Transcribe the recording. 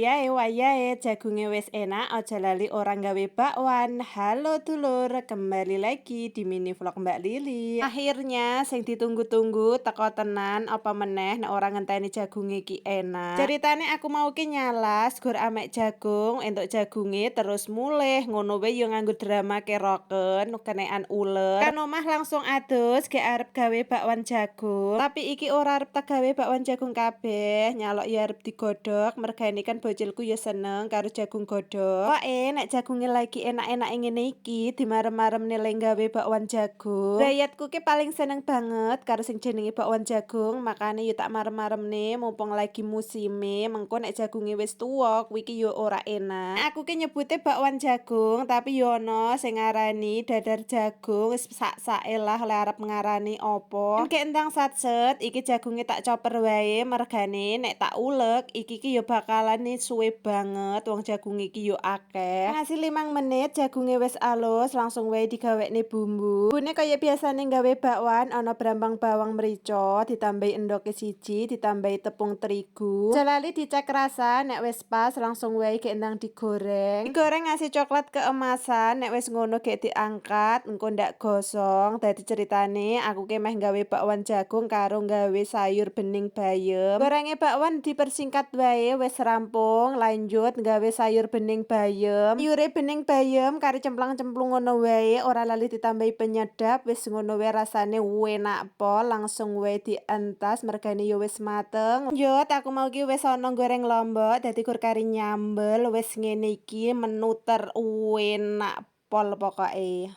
Yae wayahe jagunge wis enak, aja lali ora gawe bakwan. Halo dulur, kembali lagi di mini vlog Mbak Lili. Akhirnya sing ditunggu-tunggu teko tenan, apa meneh nek ora ngenteni jagunge iki enak. Ceritane aku mau ki nyalas gur amek jagung, entuk jagunge terus mulih ngono wae yo nganggo drama keroken, kenekan uler. Kan omah langsung adus gek arep gawe bakwan jagung. Tapi iki ora arep tak gawe bakwan jagung kabeh, nyalok ya arep digodhog, mergane kan bocilku ya seneng karo jagung godhog. Pokoke nek jagunge lagi enak-enake ngene iki dimarem-maremne le gawe bakwan jagung. Brayatku ki paling seneng banget karo sing jenenge bakwan jagung, makane yo tak marem-maremne mumpung lagi musime, mengko nek jagunge wis tuwa kuwi ki yo ora enak. Aku ki nyebute bakwan jagung, tapi yo ana sing ngarani dadar jagung, wis sak-sake lah le arep ngarani apa. Gek endang satset iki jagunge tak coper wae, mergane nek tak ulek iki ki yo bakalan suwe banget, wong jagung iki yo akeh. Ngasi 5 menit jagunge wis alus, langsung wae digawekne bumbu. Bumbune kaya biasane gawe bakwan, ana brambang, bawang, mrica, ditambahi endoke siji, ditambahi tepung terigu. Aja lali dicek rasa, nek wis pas langsung wae gek ndang digoreng. Digoreng ngasih coklat keemasan, nek wis ngono gek diangkat, engko ndak gosong. Dadi ceritane aku ki meh gawe bakwan jagung karo gawe sayur bening bayem. Gorenge bakwan dipersingkat wae, wis rampung, lanjut gawe sayur bening bayem. Sayure bening bayem kari cemplang-cemplung ngono wae, ora lali ditambahi penyedap, wis ngono wae rasane enak pol, langsung wae dientas mergane yo wis mateng. Lanjut, aku mau ki wis ana goreng lombok, dadi gur kari nyambel, wis ngene iki menu ter enak pol pokoke.